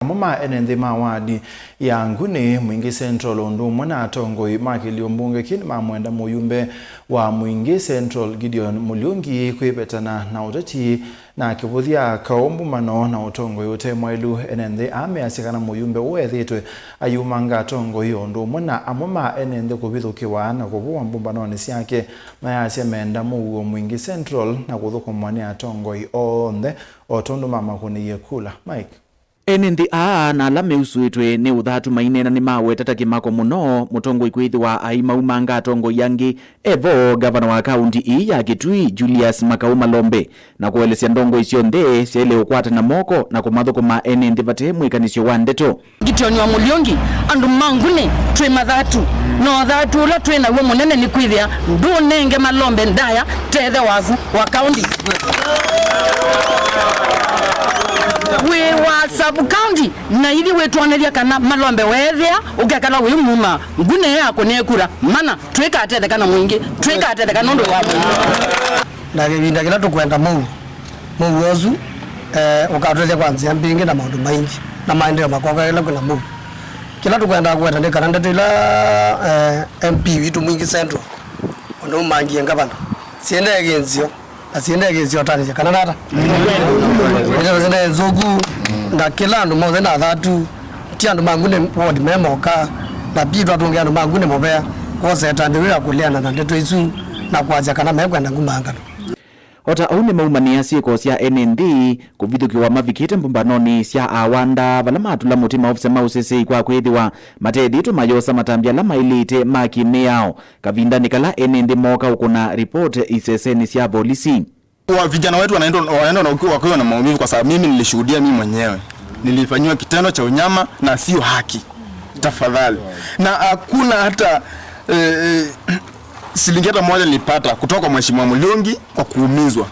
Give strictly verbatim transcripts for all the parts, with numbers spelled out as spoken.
Amwe ma ene nthĩ ma wadi ya Nguni, Mwingi Central, ũndũ ũmwe na atongoi ma kĩlio mbunge kĩĩ nĩmamwenda mũyumbe wa Mwingi Central, Gideon Mũliungi, kwĩvetana na ũteti na kĩvũthya kaũ, mbumano na ũtongoi ũte mwaĩlu. Ene nthĩ aa measya kana mũyumbe ũũ ethĩĩtwe ayumanga atongoi o ũndũ ũmwe na amwe ma ene nthĩ kũvithũkĩwa na kũvũwa mbumbanonĩ syake. Mayasya menda mũuo Mwingi Central na kũthũkũmwa nĩ atongoi onthe o tondũ mamakũnĩie kula. Mike. Ene nthĩ aa na ala meusũĩtwe nĩ ũthatu maineena nĩmaweta ta kĩmako mũno mũtongoi kwĩthĩwa aimaumanga atongoi angĩ. Evo, ngavana wa kaunti ii ya Kitui, Julius Makau Malombe, na kũelesya ndongoi syonthe syaĩle ũkwatana moko na kũmathũkũma ene nthĩ vate mwĩkanĩsyo wa ndeto. Gideon wa Mũliungi, andũ ma Nguni twĩ mathatu, na ũthatu ũla twĩ naw'o mũnene nĩ kwĩthĩa ndũnenge Malombe ndaya tethyo waku wa kaunti. Wĩ wa sub county, na ithyĩ wĩtwonethya kana Malombe weethĩa ũkekala wĩ muma Nguni yakũnĩe kura, mana twĩkatetheka na Mwingi, twĩkatetheka nũndũ wa Mwingi. Na kĩvinda kĩla tũkwenda mũuo, mũuo ũsu, eh, ũkatũethya kwa nzĩa mbingĩ na maũndũ maingĩ, na maendeeo makoka ĩla kwĩna mũuo. Kĩla tũkwenda kũweta nĩ kana ndeto ila, eh, M P witũ Mwingi Central, ũndũ ũmangie ngavana, siendee kĩnzio, na siendee kĩnzio ũtanĩsya kana nata. Ndeto siendee nzũku, na kĩla andũ mothe na athatu, ti andũ ma Nguni ward me moka, na pi twatũngĩa andũ ma Nguni mũvea, kwosa ĩtambya ya kũleana na ndeto isu, na kwasya kana mekwenda nguma ngano. O ta ũu nĩmaumanĩa syĩko sya ene nthĩ kũvithũkĩwa mavikĩte mbũmbanonĩ sya awanda, vala matula mũtĩ maovisa ma ũseseĩ kwa kwĩthĩwa matethĩĩtwe mayosa matambya ala maĩlĩte ma kĩmĩao, kavindanĩ kala ene nthĩ mooka ũkũna ripoti isesenĩ sya volisi. Wa vijana wetu wanaenda, wanaenda na ukiwa, wakiwa na maumivu, kwa sababu mimi nilishuhudia mimi mwenyewe. Nilifanyiwa kitendo cha unyama na sio haki. Tafadhali. Na hakuna hata, eh, eh, shilingi hata moja nilipata kutoka kwa Mheshimiwa Muliungi kwa kuumizwa.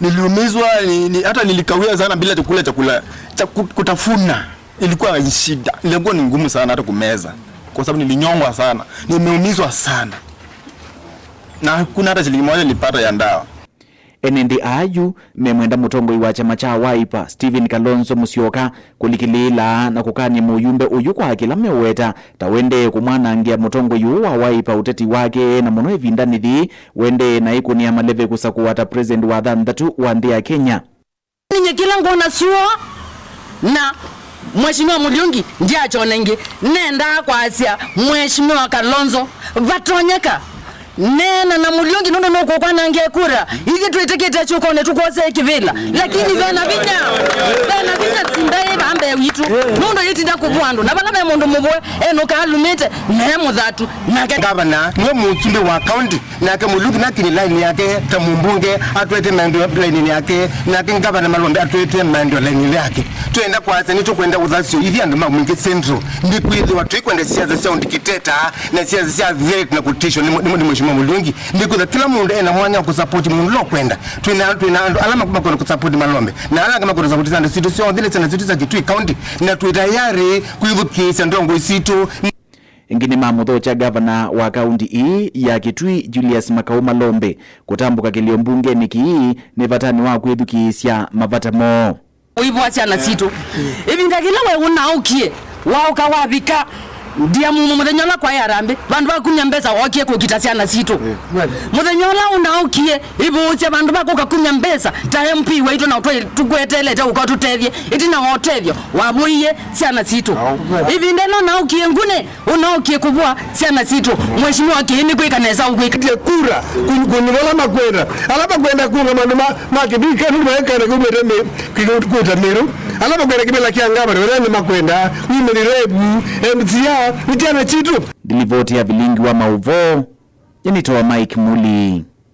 Niliumizwa, ni, ni, hata nilikawia sana bila chakula, chakula cha ku-, kutafuna. Ilikuwa shida. Ilikuwa ni ngumu sana hata kumeza. Kwa sababu nilinyongwa sana. Nimeumizwa sana. Na hakuna hata shilingi moja nilipata ya dawa. Ene nthĩ aa yu memwenda mũtongoi wa kyama kya Wiper, Stephen Kalonzo Musyoka, kũlikĩlĩĩla na kũkany'a mũyumbe ũyu kwa kĩla meũweta ta wendee kũmwanangĩa mũtongoi ũũ wa Wiper ũteti wake, na mũno ĩvindanĩ yĩĩ wendee na ĩkũnĩa maleve kũsakũwa ta president wa thanthatũ wa nthĩ ya Kenya. Ninye kĩla ngwona suo na Mheshimiwa Muliungi ndiakyona ĩngĩ. Nendaa kwasya Mheshimiwa Kalonzo, vatonyeka, neena na Muliungi nũndũ nũkũkwanangĩa kura. Ithyĩ twĩtĩkĩte kyũkonĩ tũkwosee kĩvĩla. Lakini vena vinya, vena vinya sinda ĩ vaa mbee witũ. Nũndũ yĩtinda kũvũa andũ. Na vala ve mũndũ mũvũe, enũka alumĩte, na e mũthatu, nake. Ngavana nĩwe mũsumbĩ wa kaunti. Nake Muliungi nakini laini yake ta mũmbunge atwete maendeeo lainini yake, nake ngavana Malombe atwete maendeeo lainini yake. Twenda kwasya nĩtũkwenda ũthasyo ithyĩ andũ ma Mwingi Central, nĩkwĩthĩwa tũikwenda siasa sya ũndikiteta na siasa sya threat na kũtishwa nĩ, nĩ, nĩ Mheshimiwa Muliungi. Nĩkwĩthĩwa kĩla mũndũ ena mwanya wa kũsapoti mũndũ ũla ũkwenda. Twĩna, twĩna andũ ala mak-, makwenda kũsapoti Malombe na ala angĩ makwenda kũsapoti syana sitũ syonthe, nĩ syana sitũ sya Kitui County, na twĩ tayari kwĩthukĩĩsya ndongoi sitũ. Ĩngĩ nĩmamũthokya ngavana wa kaunti ii ya Kitui, Julius Makau Malombe, kũtambũka kĩlĩo mbungenĩ kĩĩ nĩ vatanĩ wa kwĩthukĩĩsya mavata moo. Ũivũa syana sitũ. Ĩvinda yĩla we ũnaũkie, waũka wavika, ndia mumo mũthenya ũla kwaĩ harambĩ, vandũ va kumya mbesa wookie kũkita syana sitũ. Mũthenya ũla ũnaũkie, ivũũsya vandũ va kũka kumya mbesa ta M P waitũ na ũtwai-, tũkweteelete ũka ũtũtethye, ĩtina wa ũtethyo, wavũie syana sitũ. Ĩvinda ĩla ũnaũkie Nguni, ũnaũkie kũvũa syana sitũ. Mheshimiwa Kiĩ nĩ kwĩka nesa ũkwĩka. Tie kura, kũ-, kũnyuva ala makwenda. Ala makwenda kũũngama nĩ ma, ma kĩvika, nĩ maekana kumĩte mĩ-, kĩ-, kũta mĩrũ. Ala makwenda kĩvĩla kĩa ngavana, wĩra nĩ makwenda. Women rep, M C A, nĩ syana sitũ. Ndilivoti ya vilingi wa maũvoo, nĩnĩtawa Mike Muli.